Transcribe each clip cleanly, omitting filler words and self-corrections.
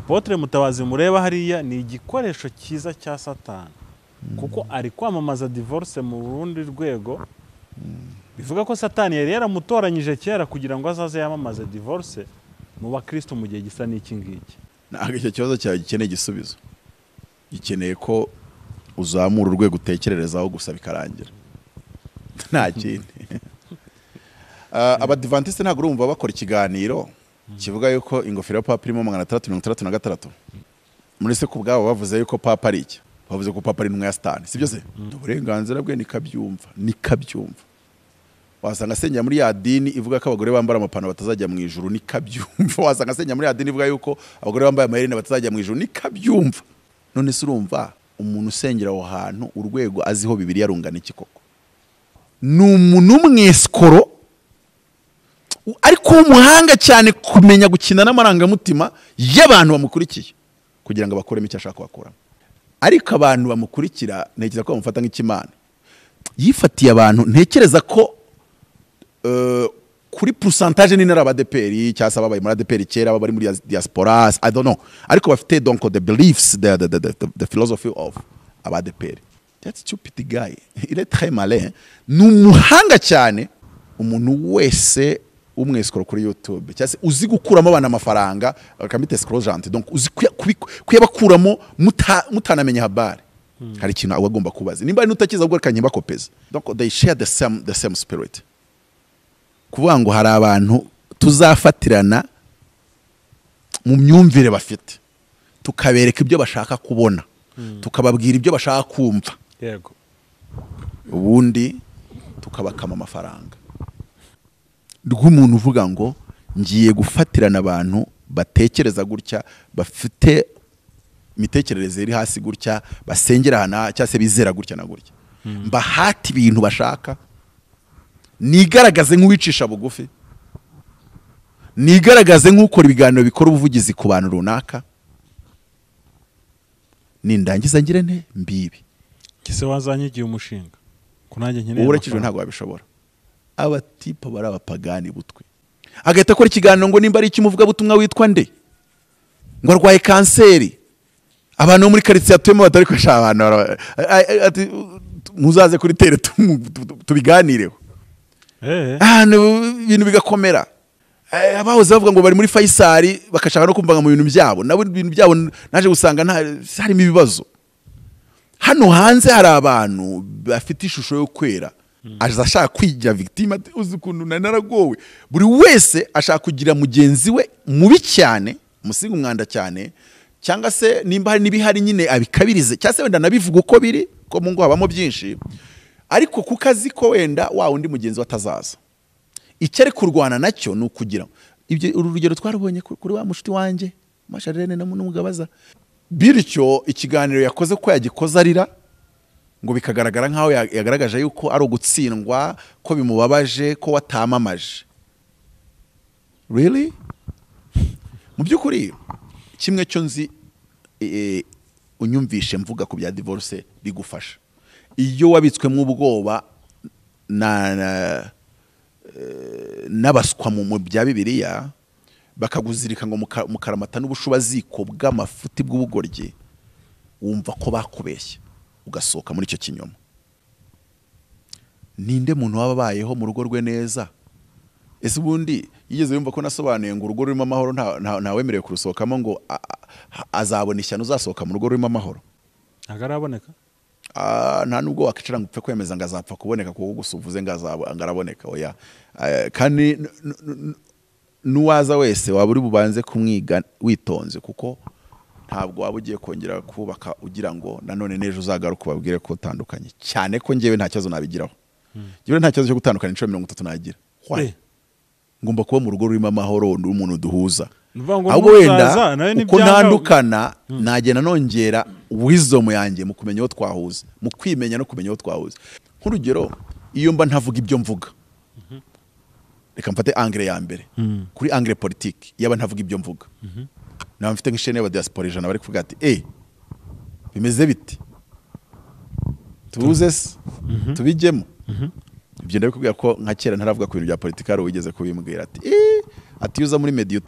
Apotre Mutabazi mureba hariya ni igikoresho cyiza cya Satani, kuko ari kwamamaza divorce mu rundi rwego. Bivuga ko Satani yari yaramutoranyije kera kugira ngo azaze yamamaze divorce mu bakristo mu gihe gisa n'iki ngiki. Ntabwo icyo kibazo cyawe gikeneye igisubizo, gikeneye ko uzamura urwego utekererezaho gusa bikarangira, nta kindi. Abadivantiste ntabwo urumva bakora ikiganiro kivuga yuko ingofero ya papa irimo 666. Muri se ku bwabo bavuze yuko papa ari iki? Bavuze ko papa ari intumwa ya Satani, sibyo se? Uburenganzira bwe nikabyumva. Wasanga asengera muri ya dini ivuga ko abagore bambara amapantaro batazajya mu ijuru, nikabyumva. Wasanga asengera muri ya dini ivuga yuko abagore bambaye amaherena batazajya mu ijuru, nikabyumva. None se urumva umuntu usengera aho hantu urwego aziho Bibiliya rungana iki koko? Ni umuntu w'umwesikoro ariko w'umuhanga cyane kumenya gukina n'amarangamutima y'abantu bamukurikiye kugira ngo bakuremo icyo ashaka kubakuramo. Ariko abantu bamukurikira ntekereza ko bamufata nk'ikimana. Yifatiye abantu, ntekereza ko kuri pourcentage nini ari abadeperi cyangwa se ababaye muri ADPR kera, bari muri diaspora, I don't know, ariko bafite donc the beliefs, the philosophy of abadeperi. That stupid guy, il est très malin, ni umuhanga cyane. Umuntu wese umwesikoro kuri YouTube cyangwa se uzi gukuramo abantu amafaranga bakamita escroc, donc uzi kuyabakuramo mutanamenya habari, hari ikintu aba agomba kubaza. Nimba ari nutakiza ubwo reka nkibakopeza. Donc they share the same spirit. Kuvuga ngo hari abantu tuzafatirana mu myumvire bafite, tukabereka ibyo bashaka kubona, tukababwira ibyo bashaka kumva, ubundi tukabakama amafaranga. Rw'umuntu uvuga ngo ngiye gufatirana abantu batekereza gutya, bafite imitekerereze iri hasi gutya, basengera aha n'aha cyangwa se bizera gutya na gutya, mbahate ibintu bashaka, nigaragaze nk'uwicisha bugufi, nigaragaze nk'ukora ibiganiro bikora ubuvugizi ku bantu runaka, nindangiza ngire nte mbibi. Gise wazanyigiye umushinga ko nanjye nkeneye Ubu urakijwe. amafaranga. Ntabwo wabishobora. Abatipa bari abapagani butwe, agahita akora ikiganiro ngo nimba ari icy'umuvugabutumwa witwa nde, ngo arwaye kanseri, abantu bo muri karitsiye atuyemo batari koresha abantu ati muzaze kuri tere tubiganireho. Ahantu ibintu bigakomera. Abahoze bavuga ngo bari muri Faisal bakashaka no kumva mu bintu byabo, nabo ibintu byabo naje gusanga nta harimo ibibazo. Hano hanze hari abantu bafite ishusho yo kwera, aza ashaka kwigira victime, ati uzi ukuntu nari naragowe. Buri wese ashaka kugira mugenzi we mubi cyane, umusiga umwanda cyane, cyangwa se nimba hari n'ibihari nyine abikabirize, cyangwa se wenda nabivuga uko biri, ko mu ngo habamo byinshi, ariko kuko azi ko wenda wa wundi mugenzi we atazaza, icyo ari kurwana nacyo ni ukugira ibyo. Uru rugero twarubonye kuri wa mushuti wanjye Masharene na n'umugabaza. Bityo ikiganiro yakoze ko yagikoze arira, ngo bikagaragara nk'aho yagaragaje yuko ari ugutsindwa, ko bimubabaje ko watamamaje. Really, mu by'ukuri kimwe cyo nzi, unyumvishe mvuga ku bya divorce bigufasha iyo wabitswemo ubwoba na n'abaswa mu bya Bibiliya, bakaguzirika ngo mukaramata n'ubushubaziko bw'amafuti bw'ubugoryi, wumva ko bakubeshya ugasohoka muri icyo kinyoma. Ninde muntu waba abayeho mu rugo rwe neza? Ese ubundi yigeze yumva ko nasobanuye ngo urugo rurimo amahoro ntawemerewe kurusohokamo, ngo azabona ishyano uzasohoka mu rugo rurimo amahoro? Ntabwo araboneka. Ah, nta nubwo wakwicara ngo upfe kwemeza ngo azapfa kuboneka kuko gusa uvuze ngo ngo araboneka, oya. Kandi n'uwaza wese waba uri bubanze kumwiga witonze, kuko ntabwo waba ugiye kongera kubaka ugira ngo nanone n'ejo uzagaruke ubabwire ko utandukanye. Cyane ko njyewe nta kibazo nabigiraho, njyewe nta kibazo cyo gutandukana inshuro 30 nagira. Why? Ngomba kuba mu rugo rurimo amahoro n'umuntu duhuza. Ni ukuvuga ngo Ahubwo wenda nuzaza, nawe uko nibyanga- ntandukana nagenda nongera wisdom yanjye mu kumenya uwo twahuza, mu kwimenya no kumenya uwo twahuza. Nk'urugero, iyo mba ntavuga ibyo mvuga, reka mfate angle ya mbere, kuri angle politique, yaba ntavuga ibyo mvuga, naba mfite nk'ishene y'abadiaspora 100 bari kuvuga ati: "Eh, bimeze bite? Tuze se tubijyemo?" Ibyo ndabikubwira ko nka kera ntaravuga ku bintu bya politiki, hari uwigeze kubimbwira ati: "Eh," ati: "iyo uza muri media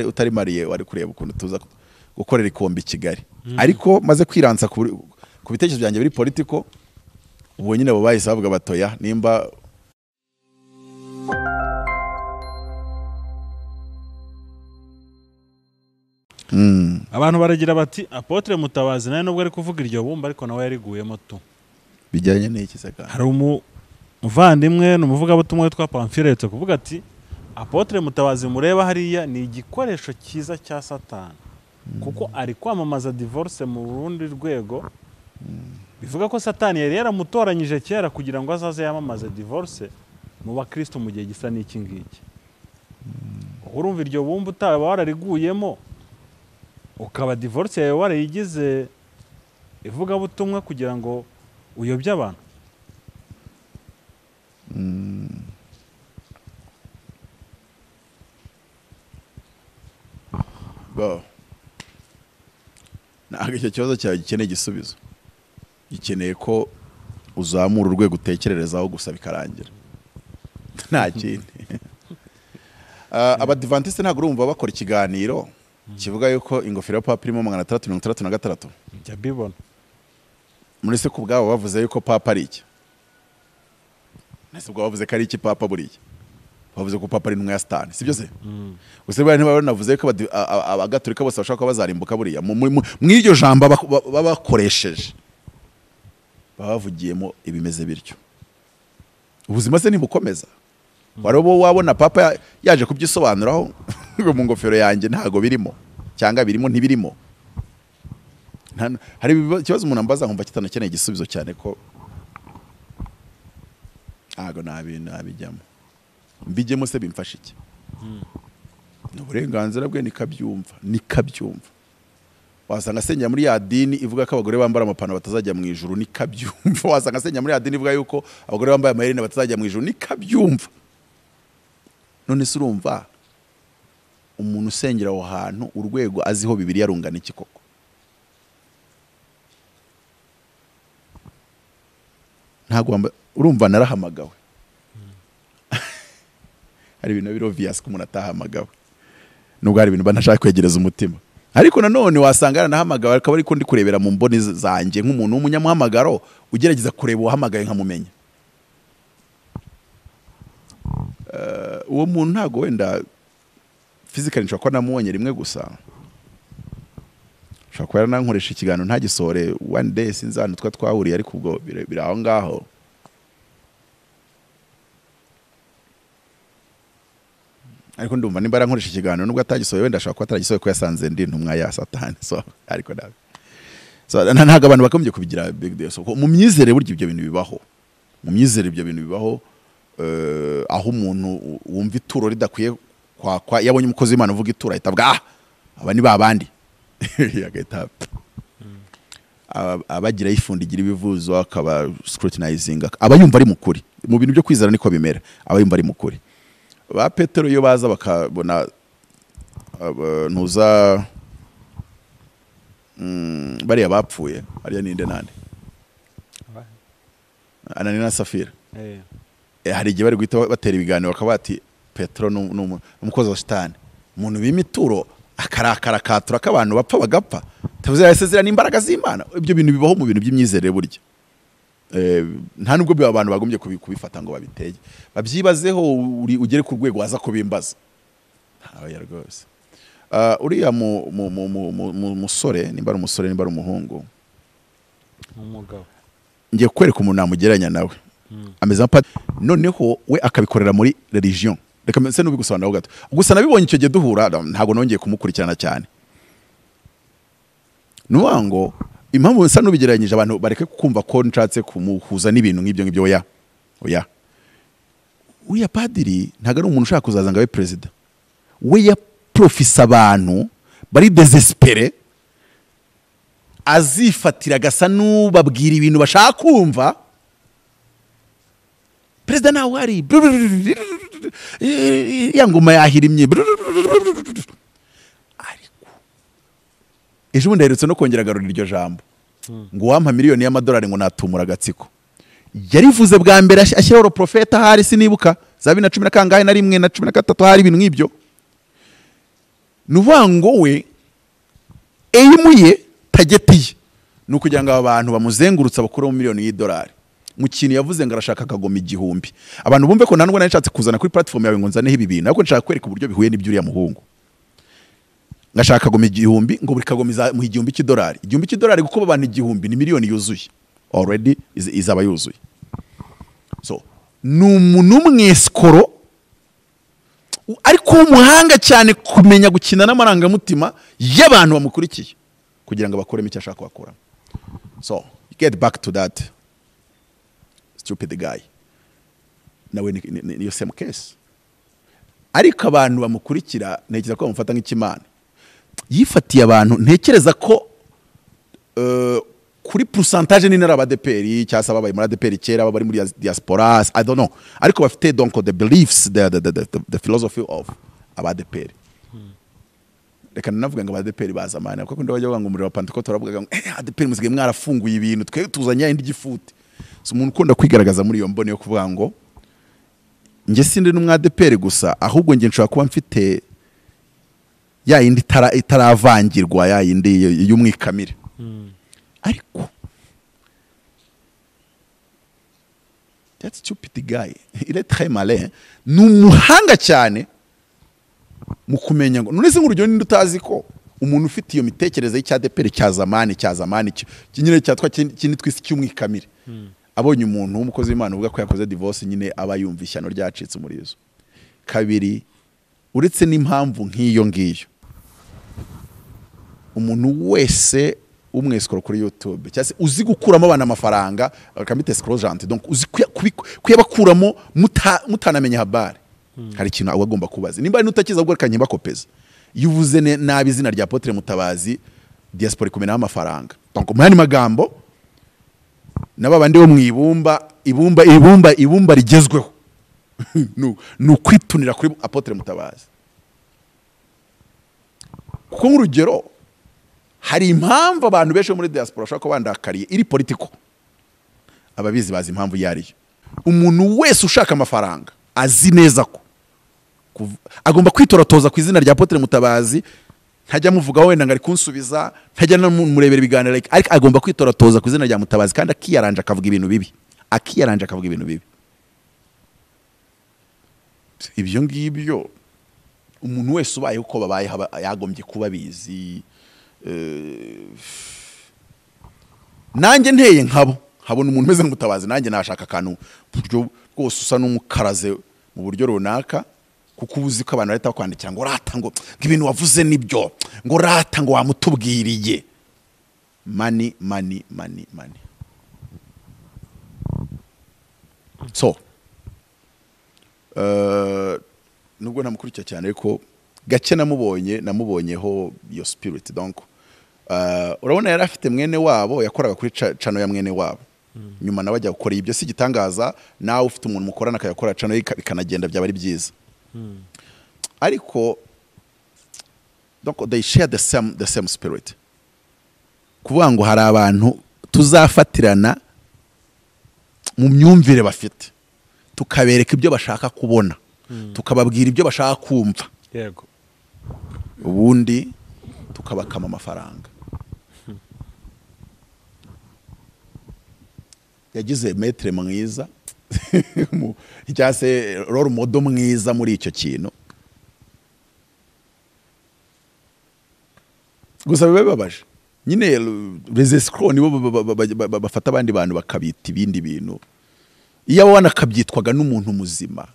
utari marié, wari kureba ukuntu tuza." gukorera ikombe i Kigali. Ariko maze kwiransa ku bitekerezo byanjye biri politiko, ubwo nyine abo bahise bavuga batoya nimba Abantu baragira bati Apotre Mutabazi nawe nubwo ari kuvuga iryo bumba ariko nawe yariguyemo tu. Bijyanye n'iki se kandi? Hari umuvandimwe n'umuvugabutumwa witwa Pamphile kuvuga ati Apotre Mutabazi mureba hariya ni igikoresho cyiza cya Satani, kuko ari kwamamaza divorce mu rundi rwego. Bivuga ko Satani yari yaramutoranyije kera kugira ngo azaze yamamaze divorce mu bakristo mu gihe gisa n'iki ngiki. Urumva iryo bumba utaba warariguyemo ukaba divorce yawe warayigize ivugabutumwa kugira ngo uyobye abantu. Bo ntabwo icyo kibazo cyawe gikeneye igisubizo, gikeneye ko uzamura urwego utekererezaho gusa bikarangira, nta kindi. Abadivantiste ntabwo urumva bakora ikiganiro kivuga yuko ingofero ya papa irimo 666. Njya bibona muri se kubwabo bavuze yuko papa ari iki, nese ubwo bavuze ko ari iki papa buriya bavuze ko papa ari intumwa ya Satani, sibyo se? Gusa bari ntibanavuze ko abagatolika bose bashaka bazarimbuka buriya mu iryo jambo babakoresheje babavugiyemo ibimeze bityo. Ubuzima se ntibukomeza. Wari bo wabona papa yaje kubyisobanuraho ngo mu ngofero yanjye ntago birimo cyangwa birimo ntibirimo. Hari ikibazo umuntu ambaza nkumva kitanakeneye igisubizo cyane ko ntago nabijyamo. Mbijyemo se bimfasha iki? Ni uburenganzira bwe, nikabyumva. Wasanga asengera muri ya dini ivuga ko abagore bambara amapantaro batazajya mu ijuru, nikabyumva. Wasanga asengera muri ya dini ivuga yuko abagore bambaye amaherena batazajya mu ijuru, nikabyumva. None se urumva umuntu usengera aho hantu urwego aziho Bibiliya rungana iki koko? Ntago urumva narahamagawe. Hari ibintu biri obvious ko umuntu atahamagawe, nubwo hari ibintu banashaka kwegereza umutima. Ariko nanone wasanga yaranahamagawe akaba ariko ndi kurebera mu mboni zanjye nk'umuntu w'umunyamuhamagaro ugerageza kureba uwahamagaye nkamumenya. Uwo muntu ntago wenda physically nshobora kuba namubonye rimwe gusa, nshobora kuba yaranankoresha ikiganiro ntagisore one day, sinzi ahantu twa twahuriye, ariko ubwo biri aho ngaho. Ariko ndumva nimba yarankoresha ikiganiro nubwo atagisohoye wenda ashobora kuba ataragisohoye ko yasanze ndi intumwa ya Satani. So ariko nabi, so ntago abantu bakomeje kubigira big deal. So mu myizere burya ibyo bintu bibaho, mu myizere ibyo bintu bibaho, aho umuntu wumva ituro ridakwiye kwakwa, yabonye umukozi w'Imana uvuga ituro ahita avuga ah aba ni babandi, agahita abagira ifundigira ibivuzo, akaba scrutinizing, aba yumva ari mukuri mu bintu byo kwizera, niko bimera, aba yumva ari mukuri. Ba Petero iyo baza bakabona ntuza bariya bapfuye, ariya ninde nande Ananiya na Safira, hari igihe bari guhita batera ibiganiro bakaba bati Petero n'umukozi wa Satani, umuntu b'imituro akarakara katura k'abantu bapfa bagapfa, tavuze yasezera n'imbaraga z'Imana. Ibyo bintu bibaho mu bintu by'imyizerere burya. Nta nubwo biba abantu bagombye kubifata ngo babitege, babyibazeho, ugere ku rwego waza kubimbaza. Oya rwose. Uriya musore, nimba ari umusore nimba ari umuhungu, umugabo, ngiye kwereka umuntu namugereranya nawe ameze nka noneho we akabikorera muri religion. Reka nse n'ubigusobanuraho gato. Gusa nabibonye icyo gihe duhura, ntago nongeye kumukurikirana cyane. Nuvuga ngo impamvu nsa n'ubigereranyije abantu bareke kumva ko nshatse kumuhuza n'ibintu nk'ibyo ngibyo, oya oya. Uriya padiri ntago ari umuntu ushaka kuzaza ngo abe president. We ya profisa abantu bari désespéré, azifatira agasa n'ubabwira ibintu bashaka kumva. Perezida nawe ari ya ngoma yahirimye. Ariko ejo bundi aherutse no kongera agarura iryo jambo ngo wampa miliyoni y'amadolari ngo natumura agatsiko. Yarivuze bwa mbere ashyiraho profeta hari sinibuka za 2010 na kangahe na rimwe na 13 hari ibintu nk'ibyo. Nuvuga ngo we Aim ye, target ye ni ukugira ngo aba bantu bamuzengurutse bakuremo miliyoni y'idolari. Mu kintu yavuze ngo arashaka akagoma 1000. Abantu bumve ko nta nubwo nari nshatse kuzana kuri platform yawe ngo nzaneho ibi bintu, ariko nshaka kwereka uburyo bihuye n'iby'uriya muhungu. Ngashaka kagoma 1000 ngo buri kagoma mu 1000 cy'idolari. 1000 cy'idolari gukuba abantu 1000 ni miliyoni yuzuye. Already izaba yuzuye. So ni umuntu w'umwesikoro ariko w'umuhanga cyane kumenya gukina n'amarangamutima y'abantu bamukurikiye kugira ngo bakuremo icyo ashaka kubakuramo. So get back to that stupid guy. Nawe ni same case. Ariko abantu bamukurikira ntekereza ko bamufata nk'ikimana. Yifatiye abantu ntekereza ko kuri pourcentage nini ari aba ADEPR cyangwa se ababaye muri ADEPR kera bari muri diaspora, I don't know, ariko bafite donc the beliefs, the philosophy of aba ADEPR. Reka nanavuga ngo aba ADEPR bazamana, kuko ndi bajya bavuga ngo umuriro wa Pentecote baravuga ngo ADEPR musigaye mwarafunguye ibintu, twe tuzanye indi gifute. So umuntu ukunda kwigaragaza muri iyo mbone yo kuvuga ngo njye sindi n'umwa ADEPR gusa, ahubwo njye nshobora kuba mfite ya yindi itaravangirwa, ya yindi y'umwikamire. Ariko that stupid guy, il est très malin, ni umuhanga cyane mu kumenya ngo none se nk'urugero ninde utazi ko umuntu ufite iyo mitekerereze y'icyadeperi cya zamani cya zamani nyine cyatwa kindi twisi cy'umwikamire, abonye umuntu w'umukozi w'Imana uvuga ko yakoze divorce, nyine aba yumva ishyano ryacitse umurizo. Kabiri, uretse n'impamvu nk'iyo ngiyo, umuntu wese umwesikoro kuri YouTube cyangwa se uzi gukuramo abantu amafaranga bakamita escroc gentil, donc uzi kuyabakuramo mutanamenya habari, hari ikintu aba agomba kubaza. Nimba ari nutakiza ubwo reka nkibakopeza. Iyo uvuze nabi izina rya Apotre Mutabazi, diaspora ikumenaho amafaranga. Donc mu yandi magambo, naba bandi bo mu ibumba, ibumba, ibumba, ibumba rigezweho ni ukwitunira kuri Apotre Mutabazi. Kuko nk'urugero hari impamvu abantu benshi bo muri diaspora bashobora kuba bandakariye iri politiko, ababizi bazi impamvu iyo ariyo. Umuntu wese ushaka amafaranga azi neza ko agomba kwitoratoza ku izina rya Apotre Mutabazi, ntajya amuvuga wenda ngo ari kunsubiza, ntajya namurebera ibiganiro, ariko agomba kwitoratoza ku izina rya Mutabazi, kandi akiyaranja akavuga ibintu bibi, akiyaranja akavuga ibintu bibi. Ibyo ngibyo umuntu wese ubayeho uko babayeho yagombye kuba abizi. Nanjye nteye nkabo nkabona umuntu umeze nk'Mutabazi, nanjye nashaka akantu buryo rwose usa n'umukaraze mu buryo runaka, kuko uzi ko abantu bahita bakwandikira ngo rata, ngo ibintu wavuze nibyo, ngo rata, ngo wamutubwiriye. Money, money, money, money. So nubwo namukurikira cyane, ariko gake namubonye, namubonyeho iyo spirit. Donc urabona yari afite mwene wabo yakoraga kuri channel ya mwene wabo, nyuma nawe ajya gukora ibyo. Si igitangaza nawe ufite umuntu mukorana akayakora channel ye bikanagenda, byaba ari byiza. Ariko donc they share the same spirit, kuvuga ngo hari abantu tuzafatirana mu myumvire bafite, tukabereka ibyo bashaka kubona, tukababwira ibyo bashaka kumva, ubundi tukabakama amafaranga. Yagize maître mwiza cyangwa se role model mwiza muri icyo kintu. Gusa biba bibabaje nyine, les escrocs nibo bafata abandi bantu bakabita ibindi bintu. Iyo abo banakabyitwaga n'umuntu muzima,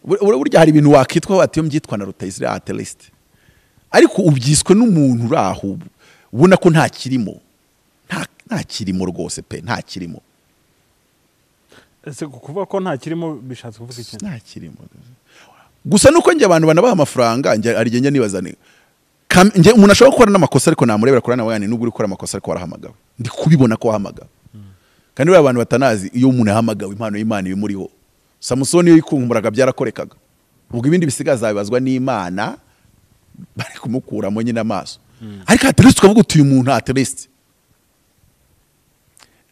burya hari ibintu wakitwa bati iyo mbyitwa na Rutayisire at least, ariko ubyiswe n'umuntu uri aho ubona ko nta kirimo, nta kirimo rwose pe, nta kirimo. Ese kuvuga ko nta kirimo bishatse kuvuga iki? Nta kirimo. Gusa nuko njye abantu banabaha amafaranga, njye hari igihe njya nibaza ni njye umuntu ashobora gukora n'amakosa, ariko namurebera kuri nawe, nubwo uri gukora amakosa ariko warahamagawe, ndi kubibona ko wahamagawe. Kandi buriya abantu batanazi, iyo umuntu yahamagawe impano y'Imana ibimuriho. Samusoni iyo yikunkumuraga byarakorekaga, ubwo ibindi bisigaye azabibazwa n'Imana, bari kumukuramo nyine amaso. Ariko at least ukavuga uti uyu muntu at least.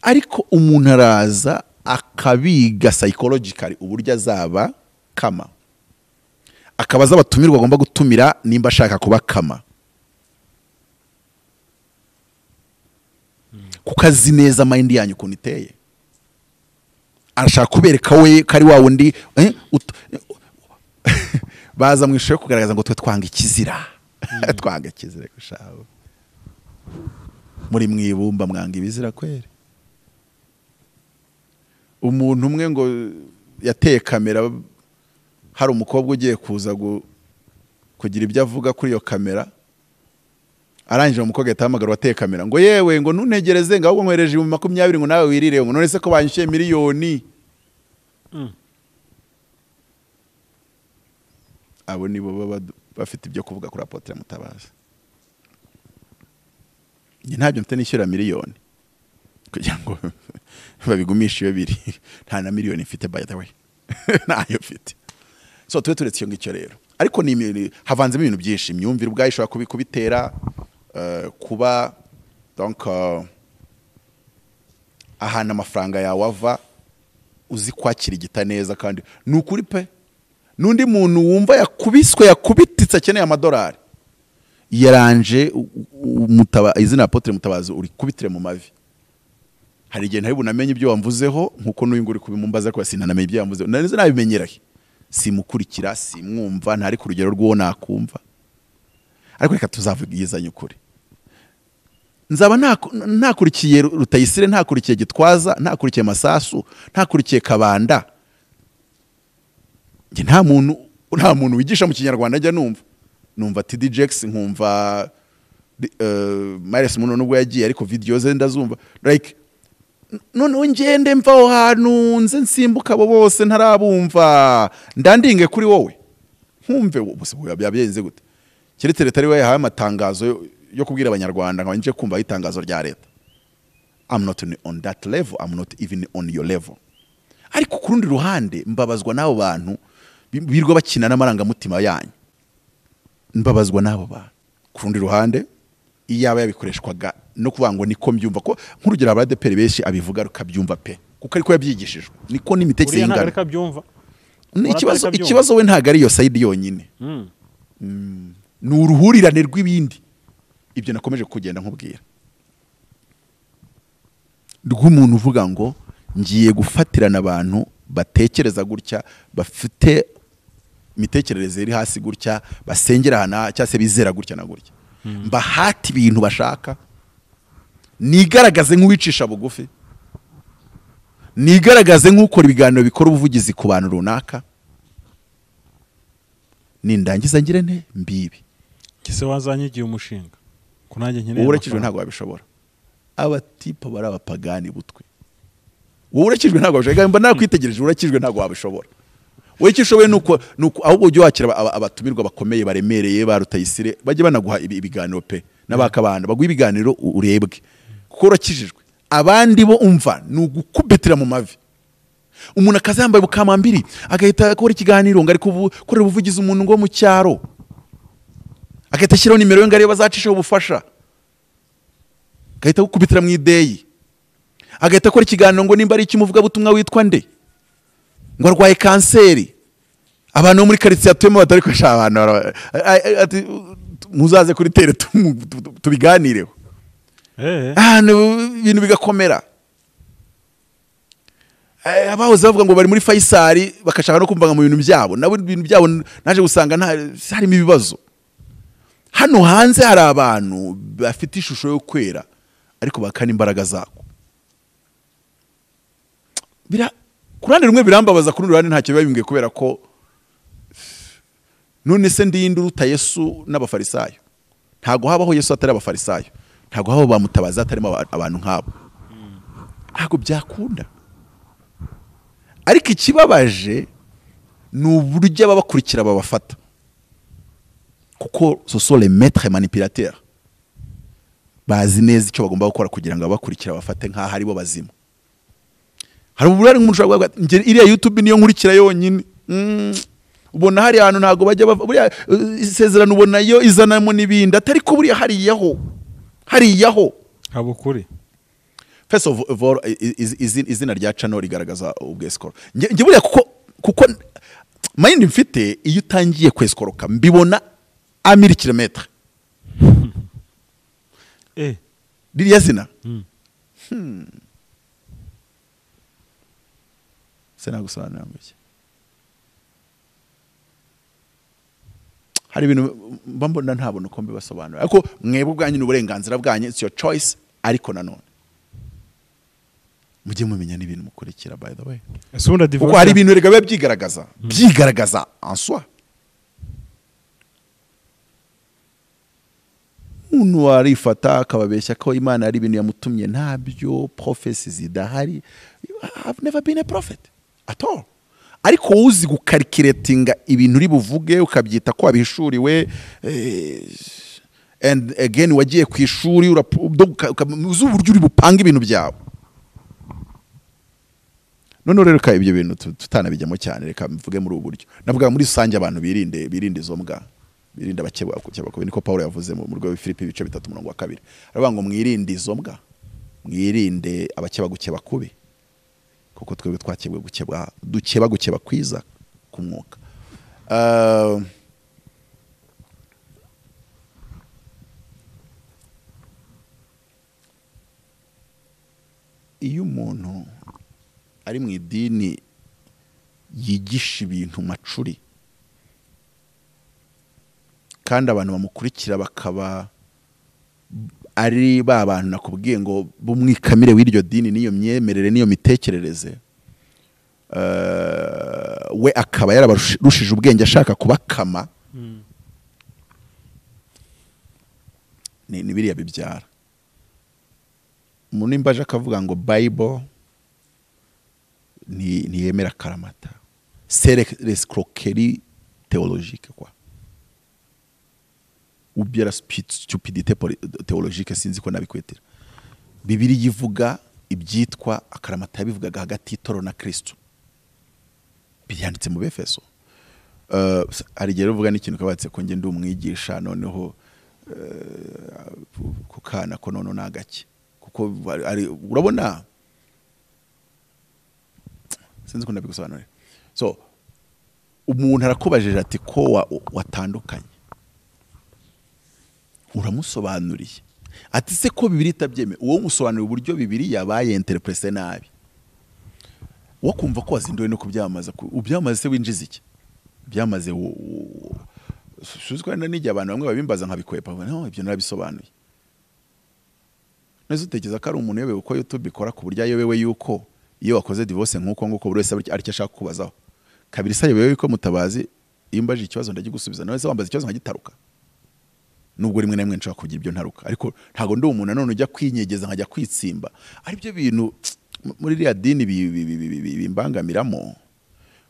Ariko umuntu araza akabiga psychologically uburyo azaba kama, akabaza abatumirwa agomba gutumira nimba ashaka kuba kama. Kuko azi neza mind yanyu ukuntu iteye. Arashaka kubereka we kari wa wundi baza mu ishusho yo kugaragaza ngo twe twanga ikizira. Twanga ikizira gushaho. Muri mwibumba mwanga ibizira kwere. Umuntu umwe ngo yateye kamera, hari umukobwa ugiye kuza kugira ibyo avuga kuri iyo kamera, arangije umukobwa ahita wateye kamera ngo yewe ngo ntuntegereze ngo ahubwo nkwereje 20,000 ngo nawe wirire, ngo none se ko banyishyuye miliyoni. Abo nibo baba bafite ibyo kuvuga kuri Apotre Mutabazi. Njye ntabyo mfite nishyura miliyoni kugira ngo babigumishe iyo biri, nta na miliyoni mfite by the way. Ntayo mfite. So tube turetse iyo ngicyo rero, ariko ni havanzemo ibintu byinshi, imyumvire ubwayo ishobora kubitera, kuba donc ahantu amafaranga yawe ava uzi kwakira igita neza, kandi ni ukuri pe. N'undi muntu wumva yakubiswe yakubititse akeneye amadolari, yaranje izina Apotre Mutabazi uri kubitire mu mavi. Hari igihe ntari bunamenye ibyo wamvuzeho, nkuko n'uyu nguri kubimumbaza ko sinanamenye ibyo yamvuzeho, nari nabimenyerahe, simukurikira, simwumva, ntari ku rugero rw'uwo nakumva. Ariko reka tuzavugizanye ukuri, nzaba ntakurikiye Rutayisire, ntakurikiye Gitwaza, ntakurikiye Masasu, ntakurikiye Kabanda. Njye nta muntu wigisha mu Kinyarwanda njya numva TD Jakes, nkumva Myles Munroe nubwo yagiye ariko video ze ndazumva, like noneho ngende mva aho hantu nze nsimbuka abo bose ntarabumva, ndandinge kuri wowe nkumve bose byagenze gute. Keretse leta ari we yahaye amatangazo yo kubwira abanyarwanda ngo nje kumva itangazo rya leta. I'm not on that level, I'm not even on your level. Ariko ku rundi ruhande mbabazwa n'abo bantu birirwa bakina n'amarangamutima yanyu. Mbabazwa n'abo bantu. Ku rundi ruhande iyaba yabikoreshwaga no kuvuga ngo niko mbyumva, ko nk'urugero aba ADPR benshi abivuga rukabyumva pe, kuko ariko yabyigishijwe niko n'imitekerereze ingana. Ikibazo we ntago ari iyo side yonyine, ni uruhurirane rw'ibindi. Ibyo nakomeje kugenda nkubwira rw'umuntu uvuga ngo ngiye gufatirana abantu batekereza gutya, bafite imitekerereze iri hasi gutya, basengera hana cyangwa se bizera gutya na gutya, mbahati ibintu bashaka, nigaragaze nk'uwicisha bugufi, nigaragaze nk'ukora ibiganiro bikora ubuvugizi ku bantu runaka, nindangiza ngire nte mbibi. Kise wazanyigiye umushinga kunanjye nkeneye. Urakijwe ntago wabishobora. Abatipa bari abapagani butwe. Wowe urakijwe ntago wabishobora. Mba nakwitegereje, urakijwe ntago wabishobora. Wowe icyo ushoboye nuko ahubwo ujye wakira abatumirwa bakomeye baremereye ba Rutayisire, bajye banaguha ibiganiro pe, n'abakabanda baguha ibiganiro urebwe, kuko urakijijwe. Abandi bo umva ni ugukubitira mu mavi. Umuntu akaza yambaye bukamambiri agahita akora ikiganiro ngo ari kukorera ubuvugizi umuntu ngo mu cyaro, agahita ashyiraho nimero ye ngo ariyo bazacishaho ubufasha, agahita agukubitira mu ideyi, agahita akora ikiganiro ngo nimba ari icy'umuvugabutumwa witwa nde, ngo arwaye kanseri, abantu bo muri karitsiye atuyemo batari kwesha abantu, ati muzaze kuri tere tubiganireho, ibintu bigakomera. Abahoze bavuga ngo bari muri Faisal bakashaka no kumva mu bintu byabo, nabo ibintu byabo naje gusanga harimo ibibazo. Hano hanze hari abantu bafite ishusho yo kwera ariko bakana imbaraga zako. Kurande rumwe birambabaza, kuri ruhande ntacyo biba bimbwiye, kubera ko none se ndinde uruta Yesu n'abafarisayo? Ntago habaho Yesu atari abafarisayo, ntago habaho bamutabaza atarimo abantu nk'abo, ntago byakunda. Ariko ikibabaje ni uburyo ababakurikira babafata, kuko ce sont les maîtres manipulateurs, bazi neza icyo bagomba gukora kugira ngo abakurikira bafate nk'aho ari bo bazima. Hari uburari nk'umuntu ushobora kuvuga ati iriya YouTube niyo nkurikira yonyine, ubona hari ahantu ntago bajya buriya isezerano ubona yo izanamo n'ibindi, atari ko buriya hariyaho habukuri. First of all, izina rya channel rigaragaza ubwesikoro. Nge buriya kuko mind mfite, iyo utangiye kwesikoroka mbibona a 1000 kilometre. Ririya zina Se nagusobanurira ngo iki? Hari ibintu mba mbona ntabona uko mbibasobanurira, ariko mwebwe ubwanyu n'uburenganzira bwanyu, it's your choice. Ariko nanone mujye mumenya n'ibintu mukurikira, by the way, kuko hari ibintu erega biba byigaragaza byigaragaza en soi. Umuntu arifata akababeshya ko Imana ari ibintu yamutumye, ntabyo, prophecies zidahari. I've never been a prophet at all. Ariko uzi gukalculatinga ibintu uri buvuge ukabyita ko wabihishuriwe, and again wagiye ku ishuri, uzi uburyo uri bupanga ibintu byawe. None rero reka ibyo bintu tutanabijyamo cyane, reka mvuge muri ubu buryo. Navuga muri rusange abantu birinde izo mbwa, birinde abakeba, niko Paulo yavuze mu rwego rwa Filipi ibice 3 umurongo wa 2. Aravuga ngo mwirinde izo mbwa, mwirinde abakeba gukeba kubi, kuko twebwe twakebwe gukebwa, dukeba gukeba kwiza ku mwuka. Iyo umuntu ari mu idini yigisha ibintu macuri, kandi abantu bamukurikira bakaba ari ba bantu nakubwiye ngo bumwikamire w'iryo dini n'iyo myemerere n'iyo mitekerereze, we akaba yarabarushije ubwenge ashaka kubakama, ni biriya bibyara. Umuntu nimba aje akavuga ngo Bible ntiyemera karamata, c'est l'escroquerie théologique quoi, ou bien la stupidité théologique, sinzi ko nabikwetera. Bibiri yivuga ibyitwa akaramata yabivugaga hagati y'itoro na Kristo, byanditse mu Befeso. Hari igihe uvuga n'ikintu kabatse ko nge ndi umwigisha, noneho kukana ko noneho nagake, kuko urabona sinzi ko nabigusobanurira. So umuntu arakubajije ati ko watandukanye, uramusobanuriye ati se ko Bibiri itabyemeye, uwo musobanuriye uburyo Bibiri yabaye interprete nabi, wo kumva ko wazinduwe no kubyamaza, ubyamaze se winjiza iki? Byamaze suziko nijya abantu bamwe babimbaza nkabikwepa, no ibyo narabisobanuye. Nese utekereza ko ari umuntu uyobewe uko YouTube ikora, ku buryo ayobewe yuko iyo wakoze divorce nkuko nguko buri wese aricyo ashaka kubazaho. Kabiri se ayobewe yuko Mutabazi iyo mbaje ikibazo ndagigusubiza, nawe se wambaza ikibazo nkagitaruka. Nubwo rimwe na rimwe nshobora kugira ibyo ntaruka, ariko ntago ndi umuntu nanone ujya kwinyegeza nkajya kwitsimba. Ari byo bintu muri iriya dini bimbangamiramo.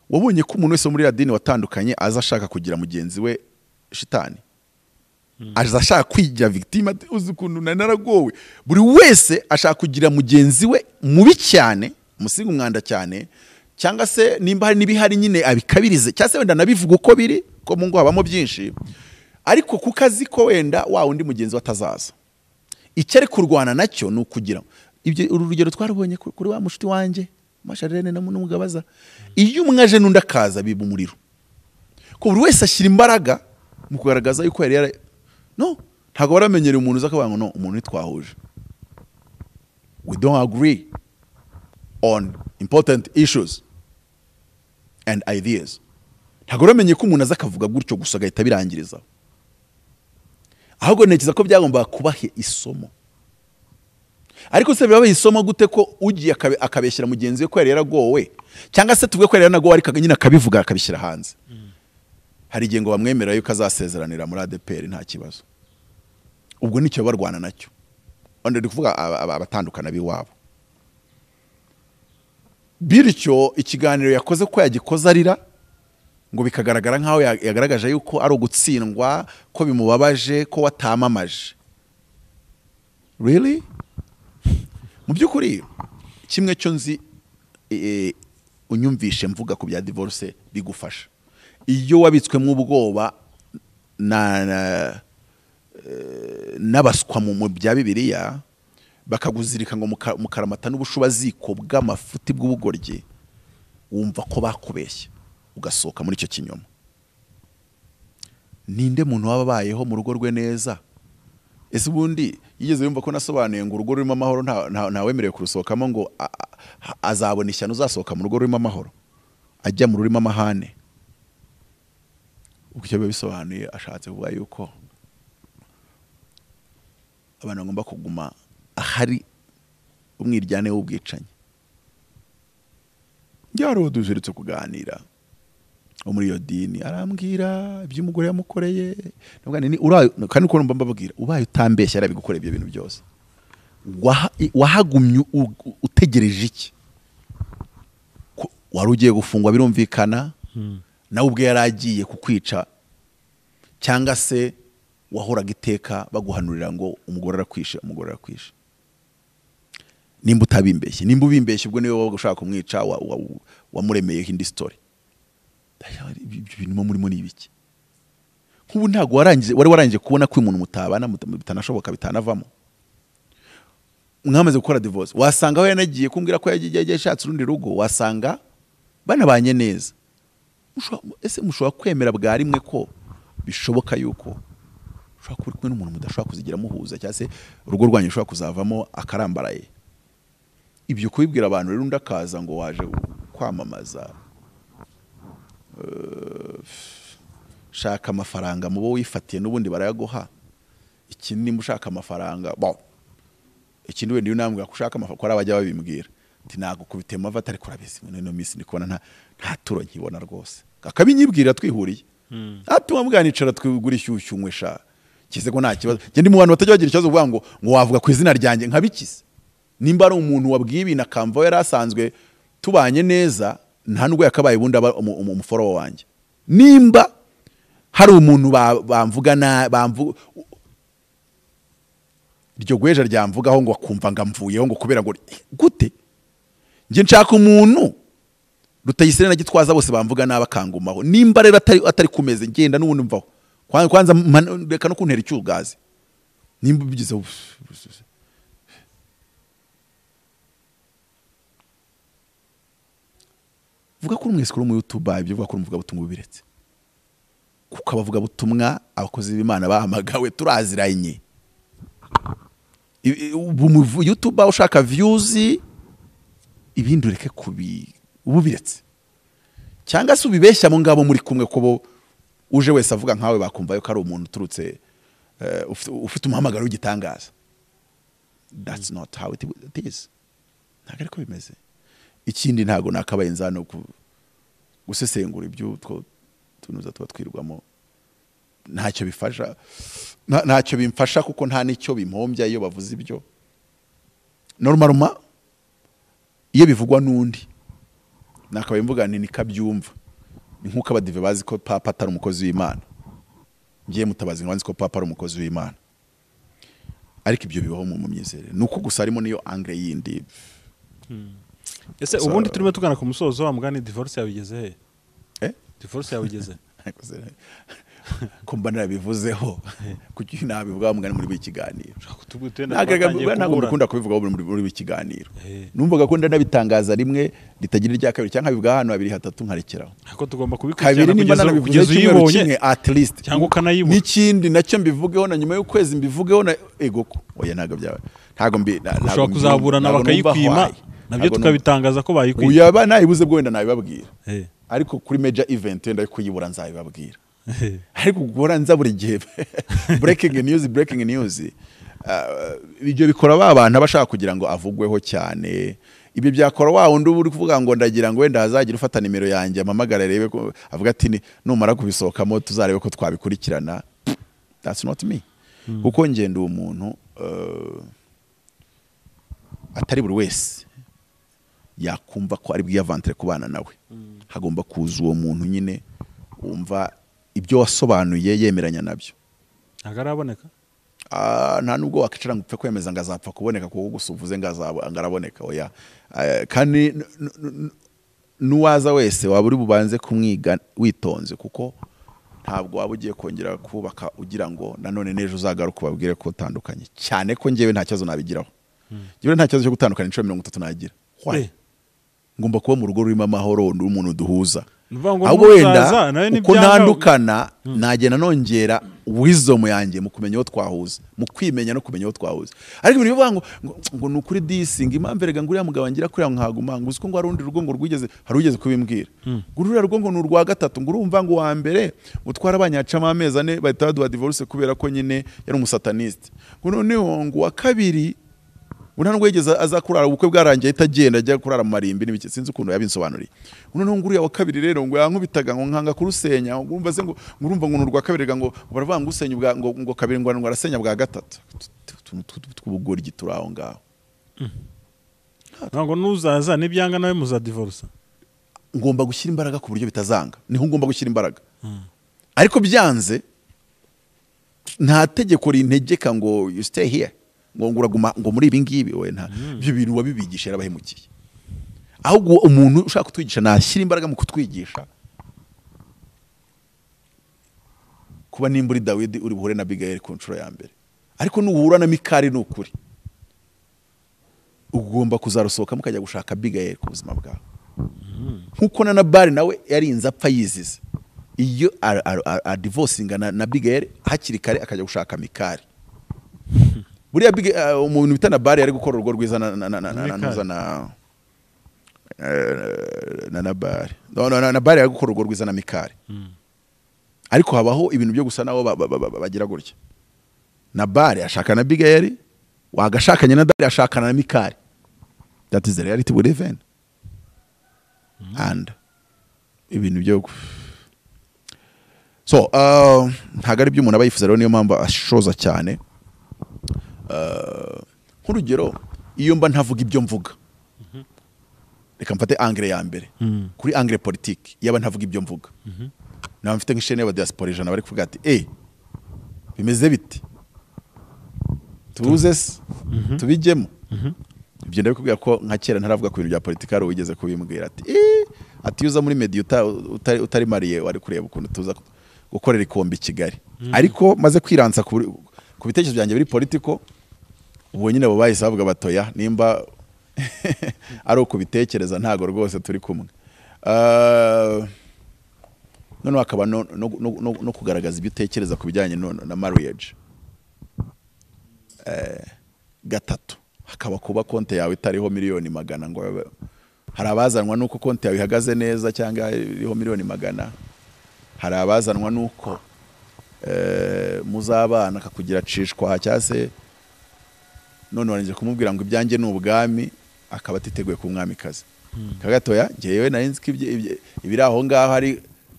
Wabonye ko umuntu wese muri iriya dini watandukanye aza ashaka kugira mugenzi we shitani, aza ashaka kwigira victime, uzi ukuntu naragowe. Buri wese ashaka kugira mugenzi we mubi cyane, umusiga umwanda cyane, cyangwa se nimba hari n'ibihari nyine abikabirize, cyangwa se wenda nabivuga uko biri, ko mu ngo habamo byinshi, ariko kuko azi ko wenda wa undi mugenzi we atazaza. Icyo ari kurwana nacyo ni ukugira ibyo. Uru rugero twarubonye kuri wa mushuti wanjye Masharene na n'umugabaza, iyo umwe aje n'undi akaza biba umuriro, ko buri wese ashyira imbaraga mu kugaragaza yuko yari no ntago baramenyereye umuntu uza akavuga ngo no umuntu nitwahuje, we don't agree on important issues and ideas. Ntago baramenye ko umuntu aza akavuga gutyo gusa agahita birangiriza. Ahubwo ntekereza ko byagombaga kubaha isomo. Ariko se bibaye isomo gute ko ugiye akabeshyira mugenzi we ko yari yaragowe, cyangwa se tuvuge ko yari yaranagowe ariko nyine akabivuga akabishyira hanze. Hari igihe ngo bamwemera yuko azasezeranira muri ADPR nta kibazo. Ubwo nicyo barwana nacyo. Ndi kuvuga abatandukana biwabo. Bityo ikiganiro yakoze ko yagikoze arira, ngo bikagaragara nkaho yagaragaje yuko ari ugutsindwa, ko bimubabaje, ko watamamaje. Really? Mu by'ukuri kimwe cyo nzi unyumvishe mvuga ku bya divorce bigufasha. Iyo wabitswemo ubwoba n'abaswa mu bya Bibiliya, bakaguzirika ngo mukaramata n'ubushubaziko bw'amafuti bw'ubugoryi, wumva ko bakubeshya ugasohoka muri icyo kinyoma. Ninde muntu wababayeho mu rugo rwe neza Ese ubundi yigeze yumva ko nasobanuye ngo urugo rurimo amahoro nta wemerewe kurusohokamo, ngo azabona ishyano uzasohoka mu rugo rurimo amahoro ajya mu rurimo amahane? Ubwo icyo biba bisobanuye, ashatse kuvuga yuko abantu bagomba kuguma ahari umwiryane w'ubwicanyi. Njye duherutse kuganira wo muri iyo dini, arambwira iby'umugore yamukoreye, kandi uko numva mbabwira, ubaye utambeshya yarabigukoreye ibyo bintu byose, wahagumye utegereje iki? Wari ugiye gufungwa birumvikana, nawe ubwe yaragiye kukwica, cyangwa se wahoraga iteka baguhanurira ngo umugore arakwishe, umugore arakwishe. Nimba utabimbeshye, nimba ubimbeshye ubwo niwe wabaga ushaka kumwica, wamuremeyeho indi story. Ibyo bintu murimo ni ibiki? Nk'ubu ntabwo wari warangije kubona ko umuntu mutabana bitanashoboka bitanavamo, mwamaze gukora divorce, wasanga aho yanagiye kumbwira ko yagiye yashatse urundi rugo, wasanga banabanye neza. Ese mushobora kwemera bwa rimwe ko bishoboka yuko ushobora kuba uri kumwe n'umuntu mudashobora kuzigira muhuza, cyangwa se urugo rwanyu rushobora kuzavamo akarambaraye? Ibyo kubibwira abantu rero undi akaza ngo waje kwamamaza, shaka amafaranga mubo wifatiye n'ubundi barayaguha. Ikindi nimba ushaka amafaranga, bon, ikindi wenda unambwira ko ushaka amafaranga, ko ari abajya babimbwira ati nagukubite amava atari kurabizi muri ino minsi ndi kubona nta turo nkibona rwose, akabinyibwira twihuriye, ati wamubwira twigura ishyushyu nywesha kize ko nta kibazo. Njye ndi mu bantu batajya bagira ikibazo kuvuga ngo wavuga ku izina ryanjye nkabikize. Nimba ari umuntu wabwiye ibintu akamva yari asanzwe tubanye neza, nta nubwo yakabaye ubundi aba umuforowo wanjye. Nimba hari umuntu bamvuga na bamvuga iryo gweja ryamvugaho ngo akumva ngamvuyeho ngo kubera ngo gute, njye nshaka umuntu Rutayisire na Gitwaza bose bamvuga nabi akangumaho. Nimba rero atari kumeze ngenda n'ubundi mvaho, kwanza reka no kuntera icyugazi nimba bigize. Vuga ko mwese kuri mu YouTube ibyo vuga ko umuvuga butumwa ubiretse, kuko abavuga butumwa abakozi b'Imana bahamagawe turaziranye. Ubu YouTube ushaka views ibindi ureke kubi ubiretse, cyangwa se ubibeshya mu ngabo muri kumwe, ko bo uje wese avuga nkawe bakumva yuko ari umuntu uturutse ufite umuhamagaro w'igitangaza. That's not how it is. Ntabwo ariko bimeze. Ikindi ntago nakabaye nzano gusesengura ibyo tunuza tuba twirwamo, ntacyo bifasha, ntacyo bimfasha kuko nta nicyo bimpombya iyo bavuze ibyo. Normalement iyo bivugwa n'undi nakabaye mvuga nti nikabyumva, ni nkuko abadive bazi ko papa atari umukozi w'Imana, ngiye Mutabazi ngo nzi ko papa ari umukozi w'Imana, ariko ibyo bibaho mu myizerere, nuko gusa harimo niyo angle yindi. Ese ubundi turimo tugana ku musozo wa mugani, divorce yabigeze he? Divorce yabigeze ko mba narabivuzeho, kuki nabivuga mugani muri buri kiganiro? Ntabwo mbikunda kubivuga muri buri kiganiro. Numvaga ko ndanabitangaza rimwe ritagira irya kabiri, cyangwa nkabivuga hano habiri hatatu nkarekeraho. Ariko tugomba kubikurikirana kugeza uyibonye at least, cyangwa ukanayibona. N'ikindi nacyo mbivugeho na nyuma y'ukwezi mbivugeho na egoko. Oya ntabwo byaba, ntabwo mbi ushobora kuzaburana bakayikwima, nabyo tukabitangaza ko bayikwima. Uyaba nayibuze bwo wenda nabibabwira, ariko kuri major event wenda kuyibura nzabibabwira. Ariko guhora nza buri gihe breaking news, breaking news, ibyo bikora ba bantu abashaka kugira ngo avugweho cyane. Ibyo byakora wa wundi uri kuvuga ngo ndagira ngo wenda hazagira ufata nimero yanjye amamagara arebe ko avuga ati numara kubisohokamo tuzarebe ko twabikurikirana. That's not me. Kuko ngenda umuntu atari buri wese yakumva ko ari bwiyavantre kubana nawe. Hagomba kuza uwo muntu nyine wumva ibyo wasobanuye yemeranya nabyo. Agaraboneka? Nta nubwo wakicara ngo upfe kwemeza ngo azapfa kuboneka kuko gusa uvuze ngo araboneka, oya. Kandi nuwaza wese waba uri bubanze kumwiga witonze, kuko ntabwo waba ugiye kongera kubaka ugira ngo nanone n'ejo uzagaruka ubabwire ko utandukanye, cyane ko njyewe nta kibazo nabigiraho. Njyewe nta kibazo cyo gutandukana inshuro 30 nagira. Ngomba kuba mu rugo rurimo amahoro n'umuntu duhuza. Ahubwo wenda uko ntandukana nagenda nongera wisdom yanjye mu kumenya aho twahuza, mu kwimenya no kumenya aho twahuza. Ariko ibintu bivuga ngo ni ukuri disinga impamvu erega ngo uriya mugabo ngira kuriya nkaguma ngo uziko ngo hari urundi rugo ngo rwigeze, hari ugeze kubimbwira ngo ruriya rugo ngo ni urwa gatatu, ngo urumva ngo wa mbere utwara abanyacamo amezi ane bahita baduha divorce kubera ko nyine yari umusataniste, ngo noneho ngo wa kabiri ngo nubwo yigeze aza kurara ubukwe bwarangiye ahita agenda ajya kurara mu marimbi n'ibiki, sinzi ukuntu yabinsobanuriye. Noneho ngo uriya wa kabiri rero ngo yankubitaga ngo nkanga kurusenya, ngo urumva se ngo urumva ngo n'urwa kabiri ngo baravuga ngo usenya ubwa ngo kabiri ngo arasenya bwa gatatu. Tw'ubugoryi turi aho ngaho. Ntabwo nuzaza nibyanga nawe muzadivorce. Ngomba gushyira imbaraga ku buryo bitazanga, niho ngomba gushyira imbaraga. Ariko byanze nta tegeko rintegeka ngo you stay here, ngo nguraguma ngo muri ibi ngibi, we nta ibyo bintu wabibigisha yarabahemukiye. Ahubwo umuntu ushaka kutwigisha nashyira imbaraga mu kutwigisha. Kuba nimba uri Dawidi uri buhure na Abigail ku nshuro ya mbere, ariko nuhura na Mikali ni ukuri ugomba kuzarusohoka mukajya gushaka Abigail ku buzima bwawe. Nkuko na Nabali nawe yarinze apfa yizize, iyo adivorcinga na Abigail hakiri kare akajya gushaka Mikali. Buriya umuntu bita Nabali yari gukora urugo rwiza na Nabali. No, Nabali yari gukora urugo rwiza na Mikali. Ariko habaho ibintu byo gusa nabo bagira gutya. Nabali ashaka na Abigail, wagashakanye na Dawidi ashakana na Mikali. That is the reality we live in. And ibintu byo so ntago ari byo umuntu aba yifuza, rero niyo mpamvu ashoza cyane. Nk'urugero iyo mba ntavuga ibyo mvuga, reka mfate angle ya mbere kuri angle politique, yaba ntavuga ibyo mvuga naba mfite nk'ishene y'aba diaspora 100 bari kuvuga ati bimeze bite, tuze se tubijyemo. Ibyo ndabikubwira ko nka kera ntaravuga ku bintu bya politique, ari wigeze kubimbwira ati ati uza muri media utari mariye wari kureba ukuntu tuza gukorera ikombe i Kigali. Ariko maze kwiransa ku bitekerezo byanjye biri politiko, ubwo nyine bo bahise bavuga batoya nimba ari uko bitekereza ntago rwose turi kumwe. Noneho akaba no kugaragaza ibyo utekereza ku bijyanye na marriage. Gatatu hakaba kuba konte yawe itariho 100,000,000, ngo hari abazanwa nuko konte yawe ihagaze neza cyangwa iriho 100,000,000, hari abazanwa nuko muzabana akakugira cishwa cyase none waranje kumubwira ngo ibyanjye ni ubwami, akaba atiteguye ku mwamikazi. Kagatoya ngewe nari nzi ko ibiri aho ngaho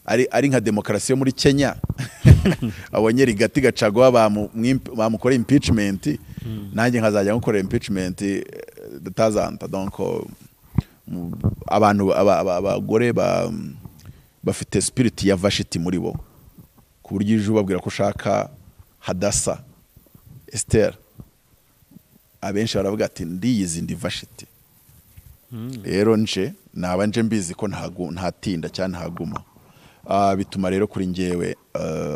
ari nka demokarasi yo muri Kenya. Abonye rigati gacagwa bamukora impeachment, nanjye nkazajya ngukorera impeachment tazanta. Donc abantu abagore bafite spirit ya Vashiti muri bo, ku buryo ije ubabwira ko ushaka Hadasa Esther, abenshi baravuga ati ndiyizi ndi Vashiti. Rero nje naba nje mbizi ko ntatinda cyane ntaguma. Bituma rero kuri ngewe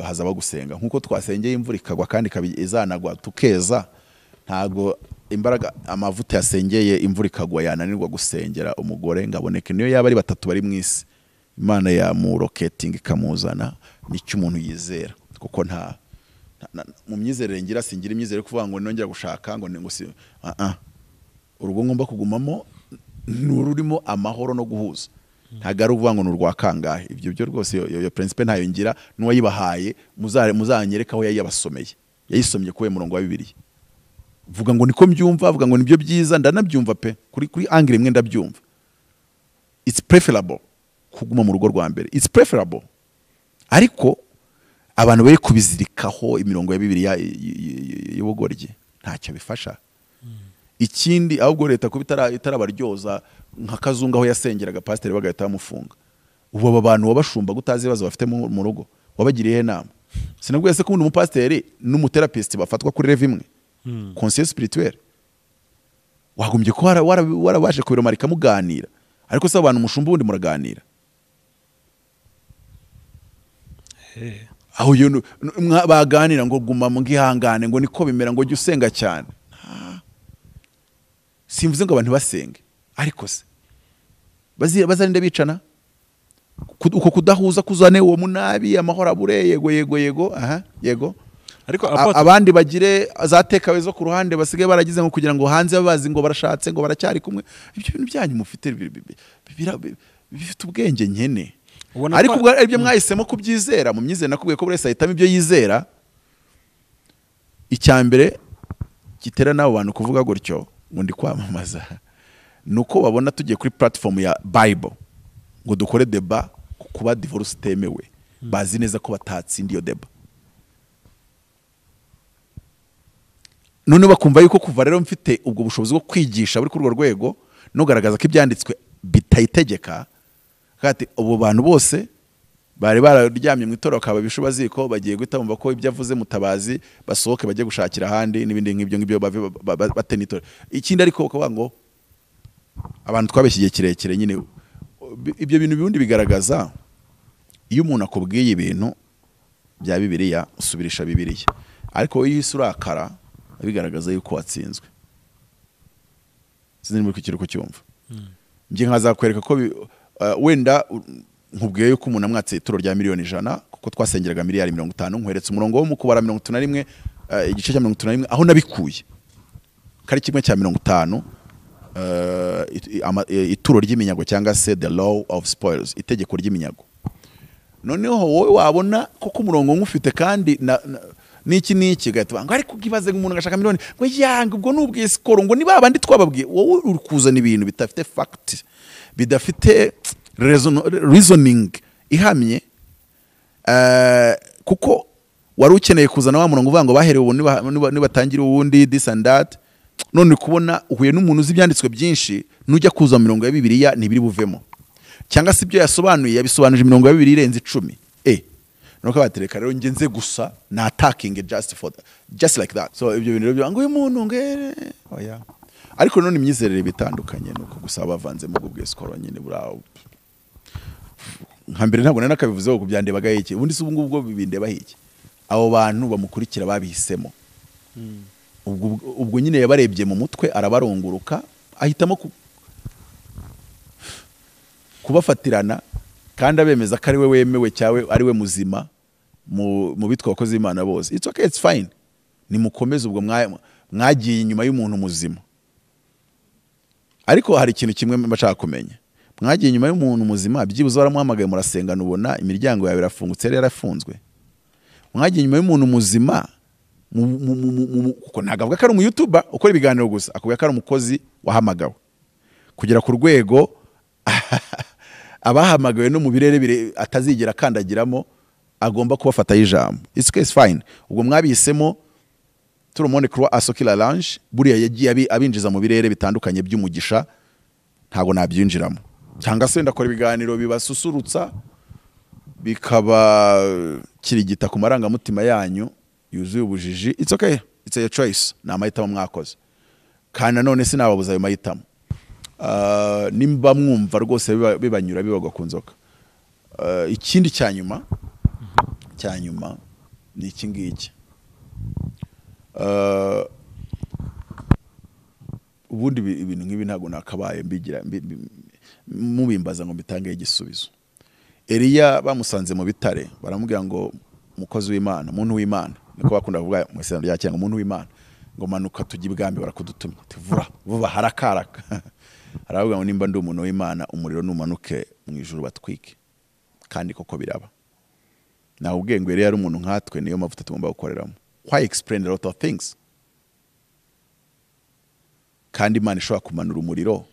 hazaba gusenga nkuko twasengeye imvura ikagwa kandi izanagwa tukeza. Ntago imbaraga amavuta yasengeye imvura ikagwa yananirwa gusengera umugore ngaboneke, niyo yaba ari batatu bari mu isi, Imana ya mu roketing ikamuzana. Nicyo umuntu yizera, kuko nta mu myizerere ngira singira imyizerere kuvuga ngo nongera gushaka ngo ngo si urugo ngomba kugumamo nururimo amahoro no guhuza. Ntago ari uvuga ngo nurwa kangahe, ibyo byo rwose iyo principe ntayo ngira. N'uwayibahaye muzanyereka aho yayibasomeye, yayisomye kuwe murongo wa Bibiliya. Vuga ngo niko mbyumva, vuga ngo nibyo byiza, ndanabyumva pe kuri angle imwe ndabyumva. It's preferable kuguma mu rugo rwa mbere, it's preferable, ariko abantu bari kubizirikaho imirongo ya Bibiliya y'ubugoryi ntacyo bifasha. Ikindi ahubwo leta kuba itarabaryoza nka Kazungu aho yasengeraga pasiteri bagahita bamufunga. Ubu aba bantu wabashumba gutazi ibibazo bafite mu rugo wabagiriye inama? Sinabwiye se ko umuntu umupasiteri n'umuterapist bafatwa kuri level imwe, conseiller spirituel, wagombye ko warabashe kubiromarika muganira. Ariko se abantu mushumba ubundi muraganira? Aho yo baganira ngo guma ngihangane ngo niko bimera ngo jya usenga cyane. Simvuze ngo abantu basenge, ariko se bazarinde bicana. Uko kudahuza kuzane uwo munabi, amahoro abure, yego yego yego, aha yego. Ariko abandi bagire zatekawe zo ku ruhande basigaye baragize ngo kugira ngo hanze babazi ngo barashatse ngo baracyari kumwe. Ibyo bintu byanyu mufite bifite ubwenge nkene. Ariko ubwo ibyo mwahisemo kubyizera, mu myizere nakubwiye ko buri wese ahitamo ibyo yizera. Icyambere gitera n'abo bantu kuvuga gutyo ngo ndi kwamamaza nuko babona tugiye kuri platform ya Bible ngo dukore deba kuba divorce itemewe, bazi neza ko batatsinda iyo deba. None bakumva yuko kuva rero mfite ubwo bushobozi bwo kwigisha buri kuri urwo rwego no garagaza ko ibyanditswe bitayitegeka, kati ubu bantu bose bari bararyamye mu itorero bakaba bishuba ziko bagiye guhita bumva ko ibyo avuze Mutabazi, basohoke bajye gushakira ahandi n'ibindi nk'ibyo ngibyo bave bate n'itorero. Ikindi ariko bakavuga ngo abantu twabeshye igihe kirekire nyine. Ibyo bintu bibundi bigaragaza iyo umuntu akubwiye ibintu bya Bibiliya usubirisha Bibiliya, ariko iyo uhise urakara bigaragaza yuko watsinzwe. Sinzi niba uri kucyumva. Njye nkazakwereka ko wenda nkubwiye yuko umuntu amwatse ituro rya 100,000,000 kuko twasengeraga 50,000,000, nkweretse umurongo wo mu kubara 31, igice cya 31 aho nabikuye kari kimwe cya 50, ituro ry'iminyago cyangwa se the law of spoils, itegeko ry'iminyago. Noneho wowe wabona koko umurongo nkufite kandi niki niki gahita ngo ariko ugibaze umuntu agashaka miliyoni ngo yanga ubwo nubwisikoro ngo ni babandi twababwiye. Wowe uri kuzana ibintu bidafite fact, bidafite reasoning ihamye, kuko wari ukeneye kuzana wa murongo uvuga ngo baherewe ubu nibatangira uwundi this and that. None kubona uhuye n'umuntu uzi ibyanditswe byinshi, nujya kuza mu mirongo ya Bibiliya ntibiri buvemo, cyangwa se ibyo yasobanuye yabisobanuje imirongo ya Bibiliya irenze 10. Nuko batereka rero nge nze gusa na attacking just for that, just like that. So ibyo bintu rero ngo uyu muntu ngere oya. Ariko none imyizerere bitandukanye nuko gusa bavanze mu bw'esikoro nyine burawo. Nka mbere ntabwo nari nakabivuzeho kubyandebaga iki, ubundi se ubu ngubwo bibindeba iki? Abo bantu bamukurikira babihisemo. Ubwo nyine yabarebye mu mutwe arabarunguruka, ahitamo kubafatirana kandi abemeza ko ari we wemewe cyawe ari we muzima mu bitwa abakozi b'Imana bose. It's okay, it's fine. Nimukomeze ubwo mwagiye inyuma y'umuntu muzima. Ariko hari ikintu kimwe mbashaka kumenya. Mwagiye inyuma y'umuntu muzima, byibuze waramuhamagaye murasengana ubona imiryango yawe irafungutse, yari yarafunzwe. Mwagiye inyuma y'umuntu muzima kuko ntabwo avuga ko ari umuyutuba ukora ibiganiro gusa, akubwira ko ari umukozi wahamagawe kugera ku rwego abahamagawe no mu birere atazigera akandagiramo, agomba kubafata ijambo. It's okay, it's fine. Ubwo mwabihisemo tout le monde croit à ce qu'il arrange, buriya yagiye abinjiza mu birere bitandukanye by'umugisha, ntago nabyinjiramo. Cyangwa se ndakora ibiganiro bibasusurutsa bikaba kirigita ku marangamutima yanyu yuzuye ubujiji. It's okay, it's a choice. Ni amahitamo mwakoze, kandi nanone sinababuza ayo mahitamo. Nimba mwumva rwose bibanyura bibagwa ku nzoka. Ikindi cya nyuma ni iki ngiki. Ubundi ibintu nk'ibi ntabwo nakabaye mbigira mubimbaza ngo mbitange igisubizo. Eliya bamusanze mu bitare baramubwira ngo mukozi w'Imana, muntu w'Imana, niko bakunda kuvuga mu isezerano rya kera ngo muntu w'Imana, ngo manuka tujye ibwami barakudutumye, tuvura vuba harakaraka. Aravuga ngo nimba ndi umuntu w'Imana umuriro numanuke mu ijuru batwike, kandi koko biraba. Nawe ubwiye ngo Eliya ari umuntu nkatwe, niyo mavuta tugomba gukoreramo. Why explain a lot of things? Kandi Imana ishobora kumanura umuriro.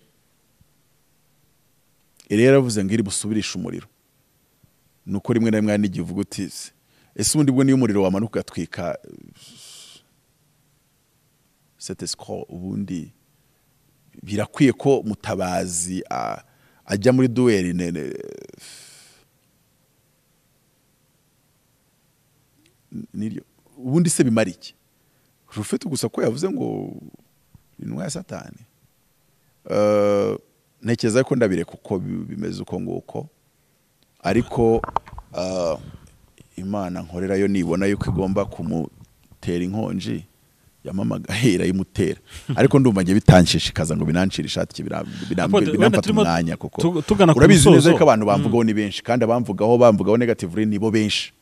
Eliya yaravuze ngo iri busubirishe umuriro. Nuko rimwe na rimwe n'igihe uvuga uti ese ubundi bwo niyo umuriro wamanuka ugatwika cette escroc, ubundi birakwiye ko Mutabazi ajya muri duel niryo ubundi se bimara iki? Rufite gusa ko yavuze ngo intumwa ya Satani. Ntekereza ko ndabireka uko bimeze uko nguko, ariko Imana nkorera yo nibona yuko igomba kumutera inkonji Yamamagaye irayimutera, ariko ndumva ngiye bitanshishikaza ngo binancire ishati, binamfata umwanya, kuko urabizi neza ko abantu bamvugaho ni benshi, kandi abamvugaho bamvugaho negatively nibo benshi.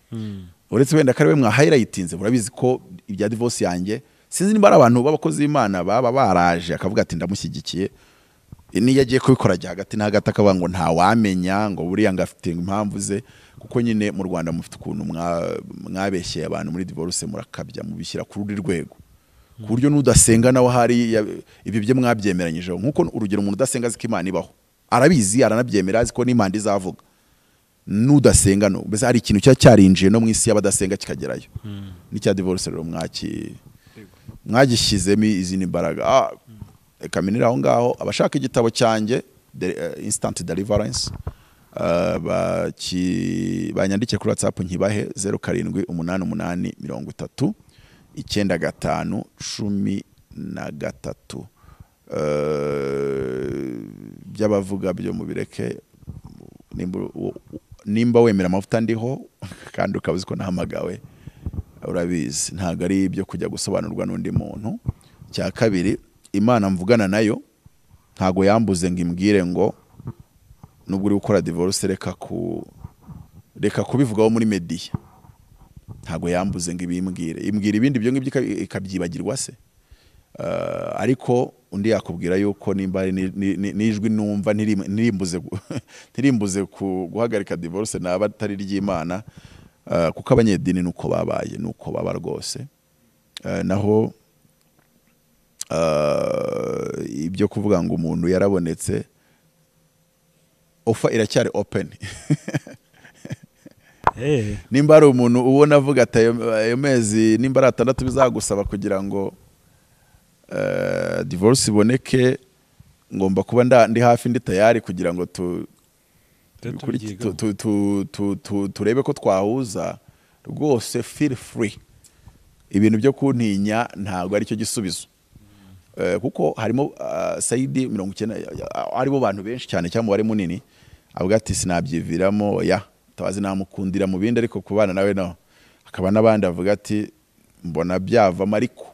Uretse wenda kare we mwa highlightinze, urabizi ko ibya divorce yanjye sinzi nimba ari abantu b'abakozi b'Imana baba baraje akavuga ati ndamushyigikiye, niyo agiye kubikora ajya hagati na hagati akavuga ngo ntawamenya, ngo buriya ngo afite impamvu ze, kuko nyine mu Rwanda mufite ukuntu mwabeshyeye abantu muri divorce, murakabya mubishyira ku rundi rwego, ku buryo n'udasenga nawe hari ibyo bye mwabyemeranyijeho. Nkuko urugero umuntu udasenga azi ko Imana ibaho, arabizi, aranabyemera, azi ko n'Imana izavuga. N'udasenga no mbese hari ikintu cya cyarinjiye no mu isi y'abadasenga kikagerayo. N'icya divorce rero mwagishyizemo izindi mbaraga. Reka minira aho ngaho. Abashaka igitabo cyanjye Instant Deliverance banyandike kuri WhatsApp nkibahe 0788 30 95 13. By'abavuga byo mubireke, nimba wemera amavuta ndiho kandi ukabuze ko nahamagawe, urabizi ntago ari ibyo kujya gusobanurwa n'undi muntu. Cya kabiri, Imana mvugana nayo ntago yambuze ngo imbwire ngo nubwo uri gukora divorce reka kubivugaho muri media. Ntago yambuze ngo ibimbwire, imbwira ibindi byo ngibyo ikabyibagirwa se. Ariko undi yakubwira yuko nimba nijwi numva ntirimbuze guhagarika divorce naba atari ry'Imana, kuko abanyedini nuko babaye nuko baba rwose. Naho ibyo kuvuga ngo umuntu yarabonetse, offer iracyari open. Nimba ari umuntu ubona avuga ati ayo mezi nimba ari 6 bizagusaba kugira ngo divorce iboneke, ngomba kuba ndi hafi, ndi tayari kugira ngo turebe ko twahuza rwose. Feel free, ibintu byo kuntinya ntago ari cyo gisubizo. Kuko harimo Saidi 90 aribo bantu benshi cyane cyangwa umubare munini avuga ati sinabyiviramo, ya tabazi namukundira mu bindi ariko kubana nawe no. Akaba nabandi avuga ati mbona byavamo, ariko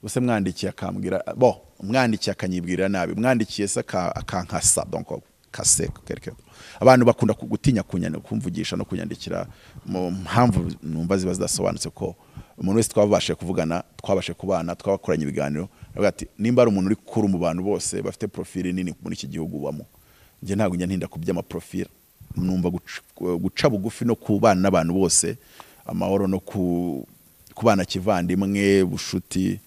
bose mwandikiye akambwira bo mwandikiye akanyibwira nabi, mwandikiye se akankasa, donc kase quelque. Abantu bakunda gutinya kumvugisha no kunyandikira mu mpamvu numva ziba zidasobanutse, ko umuntu wese twabashe kuvugana, twabashe kubana, twabakoranye ibiganiro, avuga ati nimba ari umuntu uri kuru mu bantu bose bafite profile nini muri iki gihugu ubamo, njye ntabwo njya ntinda ku by'ama profile, numva guca bugufi no kubana n'abantu bose amahoro no kubana kivandimwe bushuti.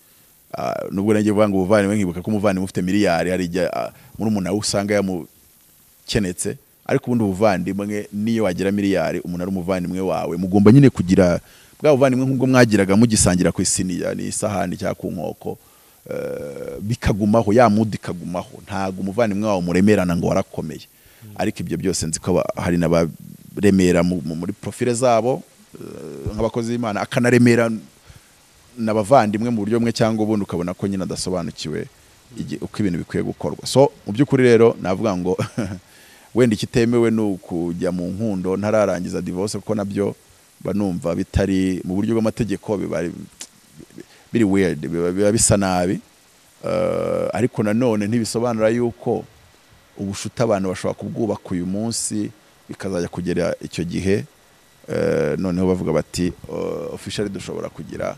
Nubwo nanjye vuga ngo ubuvandimwe, nkibuka ko umuvandimwe ufite miliyari hari igihe muri umuntu nawe usanga yamukenetse, ariko ubundi ubuvandimwe niyo wagira miliyari umuntu ari umuvandimwe wawe, mugomba nyine kugira bwa buvandimwe nk'ubwo mwagiraga mugisangira ku isiniya ni isahani cyangwa ku nkoko, bikagumaho ya mudi ikagumaho, ntago umuvandimwe wawe muremerana ngo warakomeye. Ariko ibyo byose nzi ko hari n'abaremera muri profile zabo nk'abakozi b'Imana, akanaremera n'abavandimwe mu buryo bumwe cyangwa ubundi, ukabona ko nyine adasobanukiwe uko ibintu bikwiye gukorwa. So mu by'ukuri rero navuga ngo wenda ikitemewe ni ukujya mu nkundo ntararangiza divorce, kuko nabyo banumva bitari mu buryo bw'amategeko, biba biri weird, biba bisa nabi. Ariko nanone ntibisobanura yuko ubushuti abantu bashobora kubwubaka uyu munsi bikazajya kugera icyo gihe, noneho bavuga bati officially dushobora kugira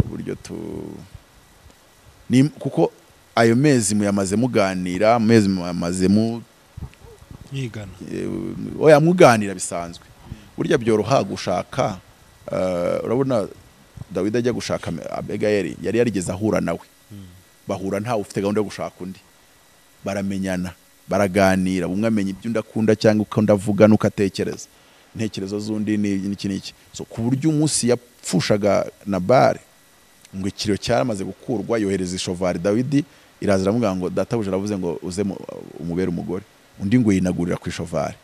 uburyo kuko ayo mezi muyamaze muganira, amezi muyamaze mwigana, oya muganira bisanzwe. Burya byoroha gushaka. Urabona Dawidi ajya gushaka Abigayeli yari yarigeze ahura nawe, bahura ntawe ufite gahunda yo gushaka undi, baramenyana, baraganira, umwe amenya ibyo ndakunda cyangwa uko ndavuga nuko atekereza, intekerezo z'undi n'iki n'iki. So ku buryo umunsi yapfushaga Nabali ngo ikiriyo cyaramaze gukurwa, yohereza ishovari Dawidi, iraza iramubwira ngo databuja aravuze ngo uze umubere umugore, undi ngo yinagurira ku ishovari.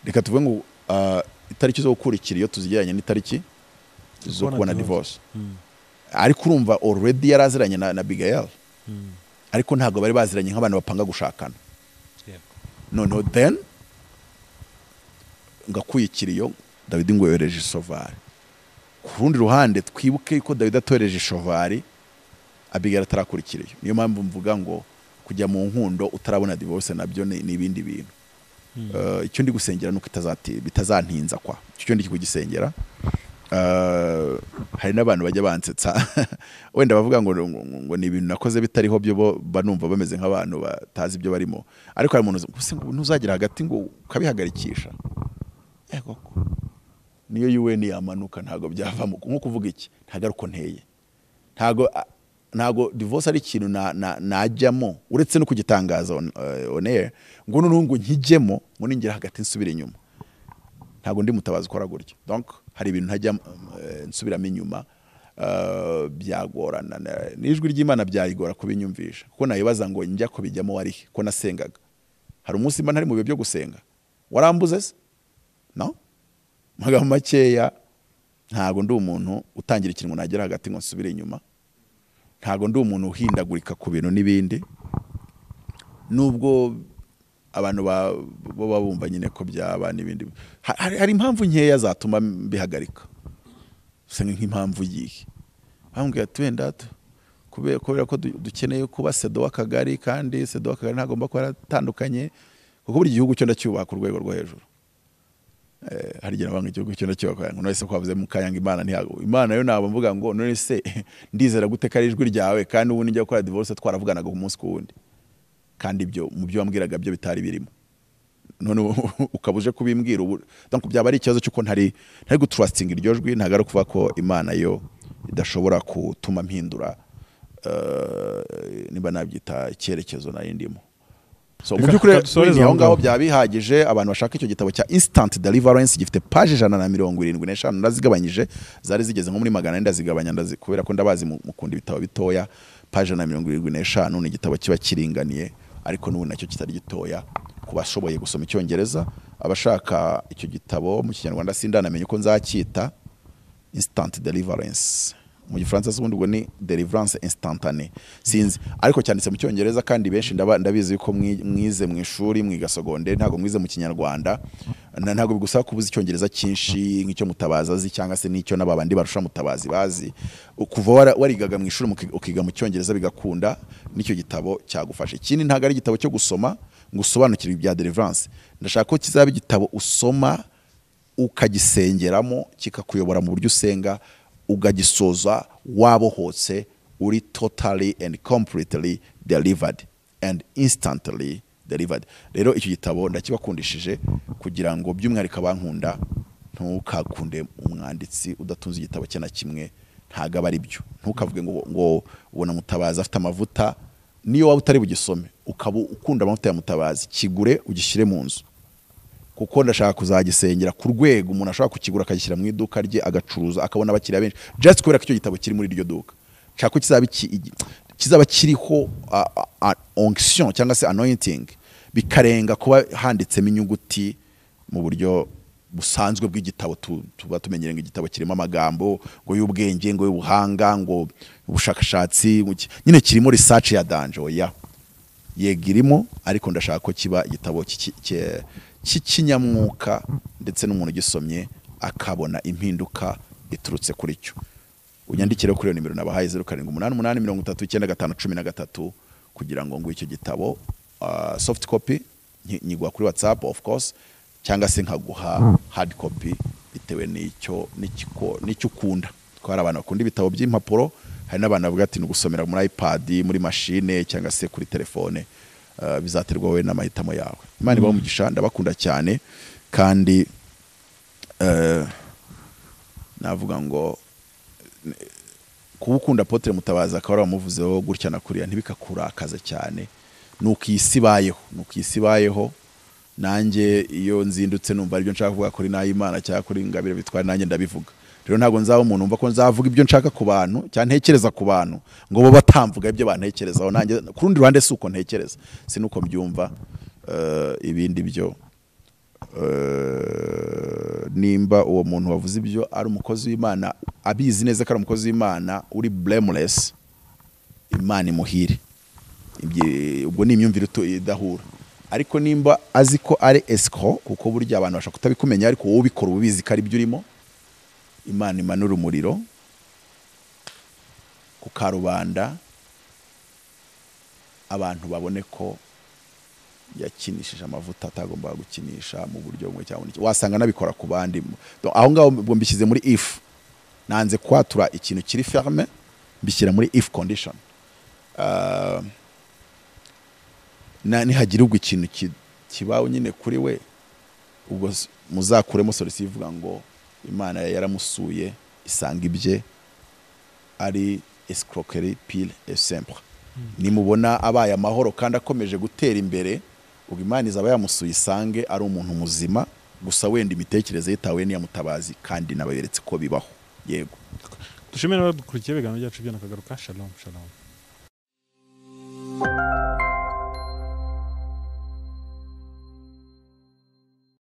Reka tuvuge ngo itariki zo gukura ikiriyo tuzigeranye n'itariki zo kubona divorce. Ariko urumva already yaraziranye na Abigail, ariko ntabwo bari baziranye nk'abantu bapanga gushakana. Noneho then ngakuye ikiriyo, Dawidi ngo yohereje ishovari. Ku rundi ruhande twibuke ko Dawidi atohereje ishovari, Abigail atarakurikira iyo. Niyo mpamvu mvuga ngo kujya mu nkundo utarabona divorce nabyo ni ibindi bintu. Icyo ndi gusengera nuko bitazantinza kwa icyo ndi kugisengera. Hari n'abantu bajya bansetsa wenda bavuga ngo ni ibintu nakoze bitariho byo, bo banumva bameze nk'abantu batazi ibyo barimo, ariko hari umuntu ngo ntuzagera hagati ngo ukabihagarikisha. Ego niyo UN yamanuka ntago byavamo. Nko kuvuga iki, ntago ariko nteye, ntago divorce ari ikintu najyamo uretse no kugitangaza on air, ngo noneho ngo nkijyemo ngo ningera hagati nsubire inyuma. Ntago ndi Mutabazi ukora gutyo. Donc hari ibintu ntajya nsubiramo inyuma, byagorana. N'ijwi ry'Imana byayigora kubinyumvisha, kuko nayibaza ngo njya kubijyamo wari ko nasengaga. Hari umunsi mba ntari mu bihe byo gusenga, warambuze se? No, magambo makeya, ntago ndi umuntu utangira ikintu nagera hagati ngo nsubire inyuma. Ntago ndi umuntu uhindagurika ku bintu n'ibindi, nubwo abantu bo babumva nyine ko byaba n'ibindi. Hari impamvu nkeya zatuma mbihagarika. Usanga nk'impamvu yihe bambwiye ati wenda kubera ko dukeneye kuba sedo w'akagari, kandi sedo w'akagari ntagomba kuba yaratandukanye, kuko buri gihugu cyo ndacyubaha ku rwego rwo hejuru. Hari igihe nabanga igihugu cyo ndacyubaha, ngo none se ko wavuze mu kayanga Imana ntiyago Imana yo nabo mvuga ngo none se ndizera gute ko ari ijwi ryawe, kandi ubu nijya gukora divorce twaravuganaga umunsi ku wundi, kandi ibyo mu byo wambwiraga byo bitari birimo, none ukabuje kubimbwira ubu. Donc byaba ari ikibazo cy'uko ntari gutrusting iryo jwi. Ntago ari kuvuga ko Imana yo idashobora gutuma mpindura niba nabyita icyerekezo nari ndimo. So mu by'ukuri aho ngaho byaba bihagije. Abantu bashaka icyo gitabo cya Instant Deliverance gifite page 175, ndazigabanyije, zari zigeze nko muri 400, ndazigabanya kubera ko ndabazi mukunda ibitabo bitoya. Page 175 ni igitabo kiba kiringaniye, ariko n'ubu nacyo kitari gitoya ku bashoboye gusoma icyongereza. Abashaka icyo gitabo mu Kinyarwanda sindanamenye uko nzacyita, Instant Deliverance mu Gifaransa ubundi ubwo ni deliverance instantanée, sinzi, ariko cyanditse mu Cyongereza kandi benshi ndabizi yuko mwize mu ishuri mwiga secondaire, ntago mwize mu Kinyarwanda. Ntago bigusaba kubuza icyongereza cyinshi nk'icyo Mutabazi azi, cyangwa se n'icyo n'ababandi barusha Mutabazi bazi. Kuva warigaga mu ishuri ukiga mu Cyongereza bigakunda, n'icyo gitabo cyagufasha. Ikindi ntago ari igitabo cyo gusoma ngo usobanukirwe ibya deliverance. Ndashaka ko kizaba igitabo usoma ukagisengeramo, kikakuyobora mu buryo usenga, ugagisoza wabohotse, uri totally and completely delivered and instantly delivered. Rero icyo gitabo ndakibakundishije kugira ngo by'umwihariko abankunda, ntukakunde umwanditsi udatunze igitabo cye na kimwe, ntago aba ari byo. Ntukavuge ngo ubona Mutabazi afite amavuta, niyo waba utari bugisome ukaba ukunda amavuta ya Mutabazi, kigure ugishyire mu nzu, kuko ndashaka kuzagisengera ku rwego umuntu ashobora kukigura akagishyira mu iduka rye agacuruza akabona abakiriya benshi just kubera ko icyo gitabo kiri muri iryo duka. Nshaka ko kizaba kiriho onction cyangwa se anointing, bikarenga kuba handitsemo inyuguti mu buryo busanzwe bw'igitabo. Tuba tumenyereye ngo igitabo kirimo amagambo ngo y'ubwenge, ngo y'ubuhanga, ngo ubushakashatsi, nyine kirimo research ya danger. Oya, yego irimo, ariko ndashaka ko kiba igitabo cy'ikinyamwuka, ndetse n'umuntu ugisomye akabona impinduka iturutse kuri cyo. Unyandikire kuri iyo nimero nabahaye 0788 39 13 kugira ngo icyo gitabo soft copy nyigwa kuri WhatsApp of course, cyangwa se nkaguha hard copy bitewe n'icyo ukunda. Kuko hari abantu bakunda ibitabo by'impapuro, hari n'abantu bavuga ati nugusomera muri iPad, muri machine cyangwa se kuri telefone. Bizaterwa wowe n'amahitamo yawe. Imana ibahe umugisha, ndabakunda cyane, kandi navuga ngo kuba ukunda Apotre Mutabazi akaba waramuvuzeho gutya na kuriya ntibikakurakaza cyane. Nuko iyi si ibayeho, nuko iyi si ibayeho. Nanjye iyo nzindutse numva aribyo nshaka kuvuga kuri Nahimana cyangwa kuri Ingabire bitwara, nanjye ndabivuga. Rero ntago nzaba umuntu umva ko nzavuga ibyo nshaka ku bantu cyangwa ntekereza ku bantu ngo bo batamvuga ibyo bantekerezaho. Nanjye ku rundi ruhande si uko ntekereza, si nuko mbyumva. Ibindi byo nimba uwo muntu wavuze ibyo ari umukozi w'Imana, abizi neza ko ari umukozi w'Imana uri blameless, Imana imuhire. Ubwo ni imyumvire idahura. Ariko nimba azi ko ari escroc, kuko burya abantu bashaka kutabikumenya, ariko wowe ubikora ubizi ko ari byo urimo, Imana imanura umuriro ku karubanda Abantu babone ko yakinishije amavuta atagombaga gukinisha mu buryo bumwe cyangwa ubundi. Wasanga anabikora ku bandi. Donc, aho ngaho ubwo mbishyize muri if, nanze kwatura ikintu kiri ferme, mbishyira muri if condition. Nihagira ubwo ikintu kibaho nyine kuri we, ubwo muzakuremo solution ivuga ngo Imana yaramusuye isanga ibye ari escroquerie pure et simple. Nimubona abaye amahoro kandi akomeje gutera imbere, ubwo Imana izaba yamusuye isange ari umuntu muzima, gusa wenda imitekerereze ye itahuye n'iya Mutabazi, kandi nababeretse ko bibaho. Yego. Dushimire n'abadukurikiye ibiganiro byacu byo nakagaruka. Shalom, shalom.